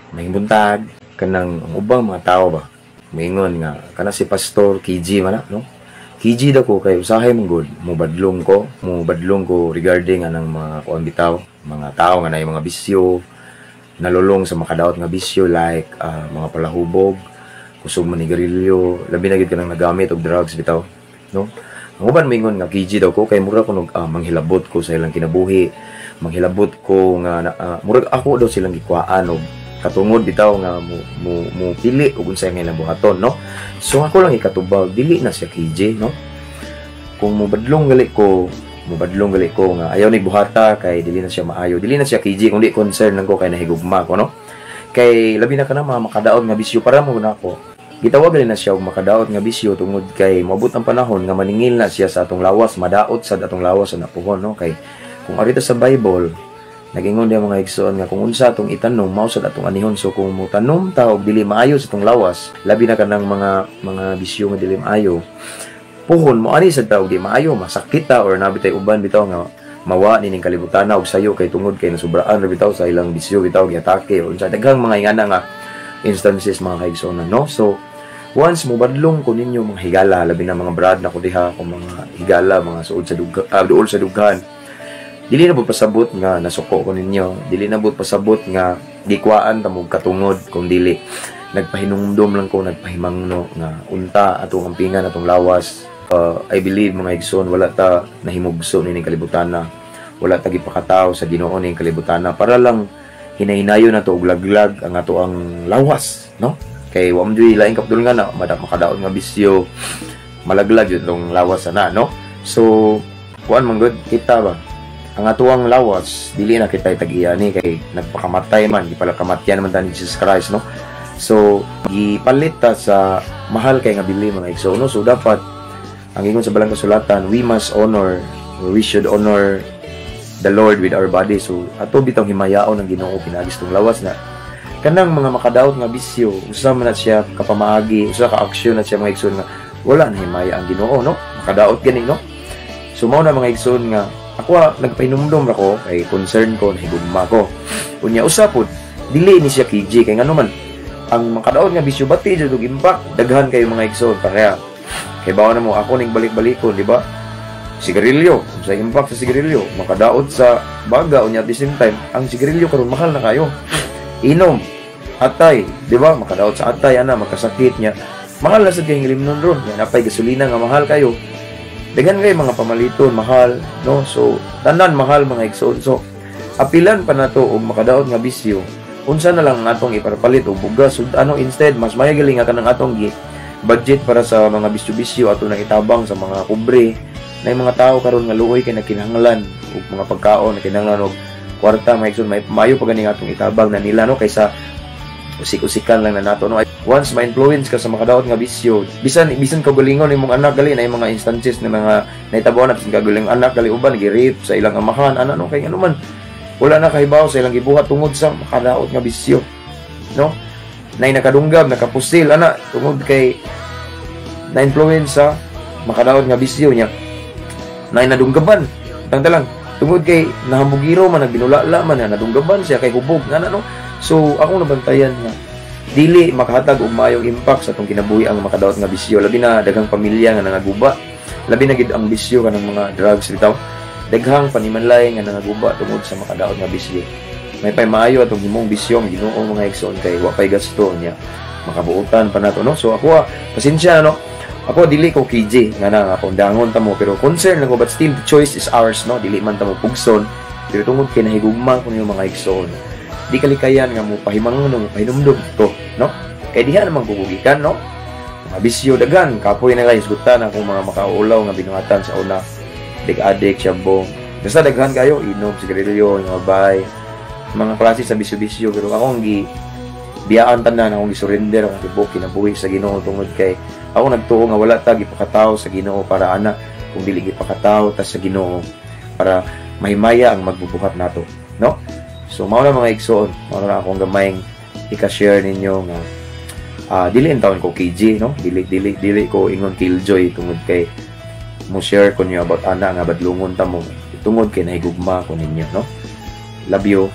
Maayong buntag. Kanang ang ubang mga tao ba, moingon nga kana si Pastor KG man na, no? KG daw ko kay usahay man gud mo badlong ko regarding anang mga kuan bitaw, mga tao nga naay mga bisyo, nalulong sa makadaot nga bisyo like mga palahubog, kusog manigarilyo, labi na gid kanang nagamit og drugs bitaw, no? Ang uban moingon nga KG daw ko kay mura ko nog manghilabot ko sa ilang kinabuhi, manghilabot ko nga murag ako daw silang gikuhaan og katungod bitaw nga mo pili og unsay nga ilang buhaton, no? So ako lang ikatubag, dili na siya KJ, no? Kung mobadlong gali ko nga ayaw ni buhata kay dili na siya maayo, dili na siya KJ kung di concern lang ko kay nahigugma ko, no? Kay labi na kana mga makadaot nga bisyo, para mo na ako gitawag gali na siya og makadaot nga bisyo tungod kay moabot ang panahon nga maningil na siya sa atong lawas, madaot sa atong lawas sa napuhon, no? Kay kung arita sa Bible, nagingon diya, mga igsoon, nga kung unsa atong itanom, mao sad atong anihon. So kung motanom ta og dili maayo sa atong lawas, labi na kanang mga bisyo nga dili maayo, puhon mo ani sad ta og di maayo, masakit ta or nabi tay uban bitaw nga mawa nining kalibutan na og sayo kay tungod kay nasubraan ra bitaw sa ilang bisyo bitaw, giatake or unsa, daghang mga ingana nga instances, mga kaigsoon, no? So once mobadlong ko ninyo, mga higala, labi na mga brad na ko diha, kung mga higala, mga suod sa duga, duol sa dughan, dili na pud pasabot nga nasuko ko ninyo, dili na pud pasabot nga gikwaan ta mo katungod, kung dili nagpahinumdom lang ko, nagpahimangno nga unta atong ampingan atong lawas. I believe, mga igsoon, wala ta nahimugso nining kalibutan na, wala ta gipakatawo sa Ginoo ning kalibutan na para lang hinahinayon nato og laglag ang ato ang lawas, no? Kay wa man juy laing kapdulngan na makadaot nga bisyo, malaglag yun tong lawas ana, no? So kuan man gud kita ba, ang atuang lawas dili na kita tag-iya ni kay nagpakamatay man, gipalakamatyan man ta ni Jesus Christ, no? So gipalit ta sa mahal kay nga bili, mga igsoon, no? So dapat ang ingon sa balang kasulatan, we must honor or we should honor the Lord with our body. So ato bitong himayaon ang Ginoo pinaagi sa lawas na kanang mga makadaot nga bisyo, usa man na siya kapamaagi, usa ka aksyon na siya, mga igsoon, nga wala na himaya ang Ginoo, no? Makadaot gani, no? So mao na, mga igsoon, nga ako nagpahinumdom ra ko kay concern ko, nahigugma ko. Unya usa pod, dili ni siya KJ kay ngano man ang makadaot nga bisyo bati jud og impact daghan kayo, mga igsoon. Pareha kay bawa na mo ako ning balik-balikon, di ba? Sigarilyo, sa impact sa sigarilyo, makadaot sa baga, unya at the same time ang sigarilyo karon mahal na kayo. Inom, atay, di ba? Makadaot sa atay ana, makasakit niya, mahal na sad kay ilimnon ron yan, napay gasolina nga mahal kayo, daghan kay mga pamaliton mahal, no? So tanan mahal, mga igsoon. So apilan pa nato og makadaot nga bisyo, unsa na lang ang atong iparpalit og bugas, so, ano, instead mas maayo gali nga kanang atong gi budget para sa mga bisyo-bisyo ato nang itabang sa mga pobre na yung mga tao karon nga luoy kay nagkinahanglan og mga pagkaon, nagkinahanglan og kwarta, mga igsoon. May maayo pa gani atong itabang na nila, no, kaysa usik-usikan lang na nato, no? Once ma-influence ka sa makadaot nga bisyo, bisan bisan kagalingon imong anak gali na yung mga instances na mga nahitabo na, bisan kagaling anak gali uban gi-rape sa ilang amahan ana, no? Kay ano man, wala na kahibaw sa ilang gibuhat tungod sa makadaot nga bisyo, no? Nay nakadunggab, nakapusil ana tungod kay na-influence sa makadaot nga bisyo niya. Nay nadunggaban tang lang tungod kay nahambugiro man, nagbinulala man na nadunggaban siya kay hubog nga na, no? So akong nabantayan nga dili makahatag og maayong impact sa atong kinabuhi ang makadaot nga bisyo, labi na daghang pamilya nga nangaguba, labi na gid ang bisyo kanang mga drugs bitaw. Daghang panimalay nga nangaguba tungod sa makadaot nga bisyo. May pay maayo atong himong bisyo ang Ginoo, mga igsoon, kay wa pay gasto niya, makabuotan pa nato, no? So ako, pasensya, no? Ako dili ko KJ nga na akong dangon ta mo, pero concern lang ko, but still the choice is ours, no? Dili man ta mo pugson, pero tungod kay nahigugma ko ninyo, mga igsoon, di kalikayan nga mo pahimangno, mo pahinumdum to, no? Kay diha naman kukugikan, no? Mga bisyo daghan, kapoy na kayo hisgutan akong mga makaulaw nga binuhatan sa una, dig addict, shabu, basta daghan kayo, inom, sigarilyo, mga bay, mga klase sa bisyo-bisyo. Pero akong gi biyaan tanan, akong gisurrender akong tibok kinabuhi sa Ginoo tungod kay ako nagtuo nga wala ta gipakatawo sa Ginoo para ana, kung dili gipakatawo ta sa Ginoo para mahimaya ang magbubuhat nato, no? So mao na, mga igsoon, mao na akong gamayng ika-share ninyo nga dili in taon ko KG, no? Dili dili dili ko ingon killjoy tungod kay mo share ko niyo about ana nga badlungon ta mo tungod kay nahigugma ko ninyo, no? Love you.